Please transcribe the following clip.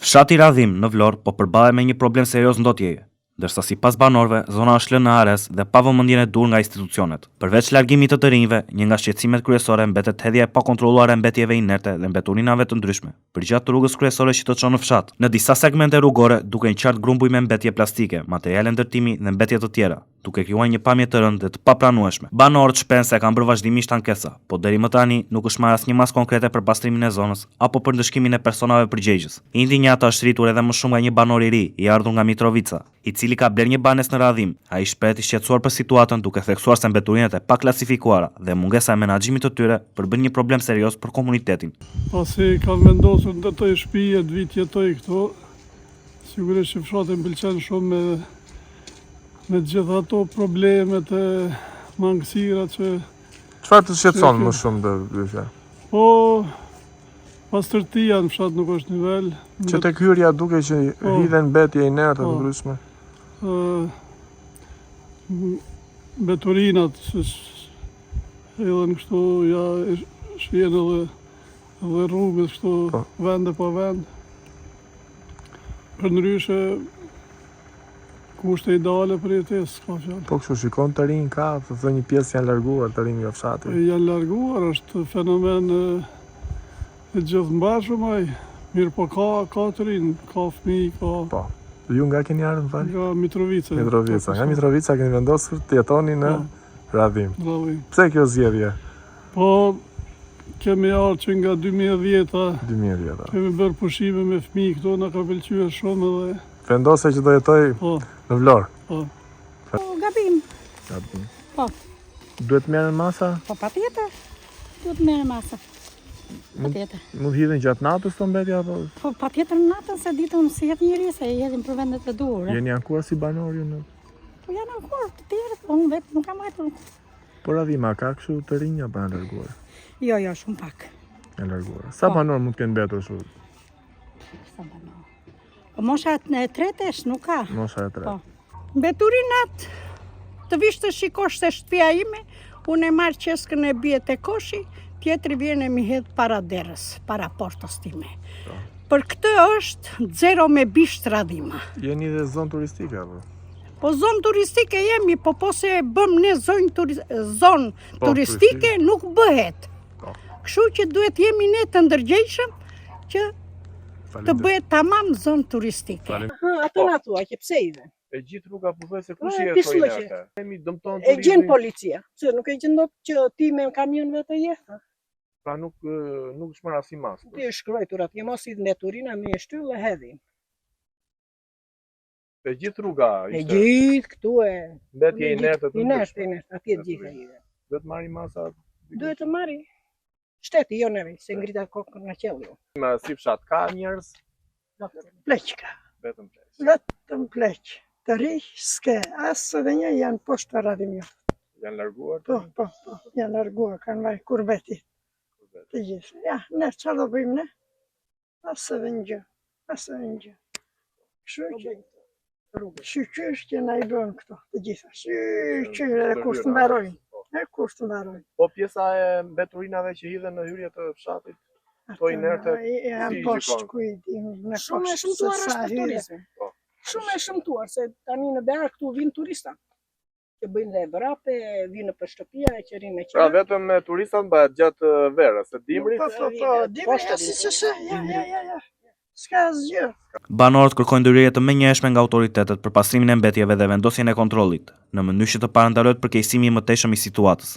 Fshati Radhimë në Vlorë po përballet me një problem serioz ndotjeje, ndërsa sipas banorëve, zona është lënë në harresë dhe pa vëmendjen e duhur nga institucionet. Përveç largimit të të rinjve, një nga shqetësimet kryesore mbetet hedhja e pakontrolluar e mbetjeve inerte dhe mbeturinave të ndryshme, përgjatë rrugës kryesore që të çon në fshat. Në disa segmente rrugore duken qartë grumbuj me mbetje plastike, materiale ndërtimi dhe mbetje të tjera, duke krijuar një pamje të rëndë dhe të papranueshme. Banorët shprehen se kanë bërë vazhdimisht ankesa, po deri më tani nuk është marrë asnjë masë konkrete për pastrimin e zonës apo për ndëshkimin e personave përgjegjës. Indinjata është rritur edhe më shumë nga një banor i ri, i ardhur nga Mitrovica, i cili ka blerë një banesë në Radhimë. Ai shprehet i shqetësuar për situatën duke theksuar se mbeturinat e paklasifikuara dhe mungesa e menaxhimit të tyre përbëjnë një problem serioz për komunitetin. Pasi kam vendosur të ndërtoj shtëpi e të vij të jetoj këtu, Sigurisht që fshati më pëlqen shumë me me të gjitha ato problemet e mangësirat që Çfarë të shqetëson më shumë të dyshja? Po pastërtia në fshat nuk është nivel. Që tek hyrja duke që po, hidhen mbetje inerte të po. ndryshme. Ë mbeturinat që hidhen kështu ja shihen edhe Dhe rrugës kështu po. vend e pa vend. Përndryshe kushte ideale për jetesë, s'ka fjalë. Po kështu shikon të rinj ka, të thënë një pjesë janë larguar të rinj nga fshati. Janë larguar, është fenomen i gjithmbarshëm ai. Mirëpo ka, ka të rinj, ka fëmijë, ka... Po. Ju nga keni ardhur, më falni? Nga Mitrovica. Mitrovica. Nga Mitrovica keni vendosur të jetoni në po. Radhimë. Radhimë. Pse kjo zgjedhje? Po, kemi ardhur që nga 2010-a. 2010-a. Kemi bërë pushime me fëmijë këtu, na ka pëlqyer shumë edhe. Vendose që do jetoj po. në Vlorë. Po. Po, gabim. Gabim. Po. Duhet të merren masa? Po, patjetër. Duhet të merren masa. Patjetër. Mund hidhen gjatë natës këto mbetje apo? Po, patjetër në natën se ditën s'i hedh njeri se i hedhin për vendet e duhura. Jeni ankuar si banor ju në? Po janë ankuar të tjerë, po unë vetë nuk kam vajtur. Po Radhima, ka kështu të rinj apo janë larguar? Jo, jo, shumë pak. Janë larguar. Sa po. banorë mund të kenë mbetur kështu? Sa banorë? Po mosha e tretë është, nuk ka. Mosha e tretë. Po. Mbeturinat, të vish të shikosh te shtëpia ime, unë e marr qeskën e bie te koshi, tjetri vjen e m'i hedh para derës, para portës time. Po. Për këtë është zero me bisht Radhima. Jeni dhe zonë turistike apo? Po zonë turistike jemi, po po s'e bëmë ne zonë, turi, zonë po, turistike nuk bëhet. Po. Kështu që duhet jemi ne të ndërgjegjshëm që të bëhet tamam zonë turistike. Ha, ato po. na thua që pse i dhe? E gjithë rruga pothuajse kush i hedh inerte. Kemi dëmton turizmin. E gjen policia. Pse nuk e gjen dot që ti me kamion vetë je? Pra nuk nuk është marrë asnjë masë. Ti e shkruajtur atje mos hidh mbeturina me shtyllë hedhin. E gjithë rruga ishte. E gjithë këtu e mbetje inerte të inerte, inerte, atje të gjitha i. Duhet të marri masa. Duhet të marri shteti, jo neve, se ngrita kokën në qiell. Më si fshat ka njerëz? Pleq ka. Vetëm pleq. Vetëm pleq. Të rinj s'ke, as edhe një janë poshtë Radhimës. Janë larguar? Po, po, po, janë larguar, kanë vajt kurbetit. Të gjithë. Ja, ne çfarë do bëjmë ne? As edhe një gjë, as edhe një gjë. Kështu po që shyqyr që na i bën këto, të gjitha. Shyqyr edhe kur të mbarojnë. Po. E kur të mbarojnë. Po pjesa e mbeturinave që hidhen në hyrje të fshatit, po inerte, janë poshtë ku i dim, në Shumë e shëmtuar është për turizmin. Po. Shumë e shëmtuar, se tani në verë këtu vinë turista. që bëjnë dhe vrape, vinë nëpër shtëpia e që rrinë me qira. Pra vetëm me turistat mbahet gjatë verës, se dimrit? Po, po, po, dimrit, ja, si që se, ja, ja, ja, ja, s'ka asgjë. Banorët kërkojnë ndërhyrje të menjëhershme nga autoritetet për pastrimin e mbetjeve dhe vendosjen e kontrollit, në mënyrë që të parandalohet përkeqësimi i mëtejshëm i situatës.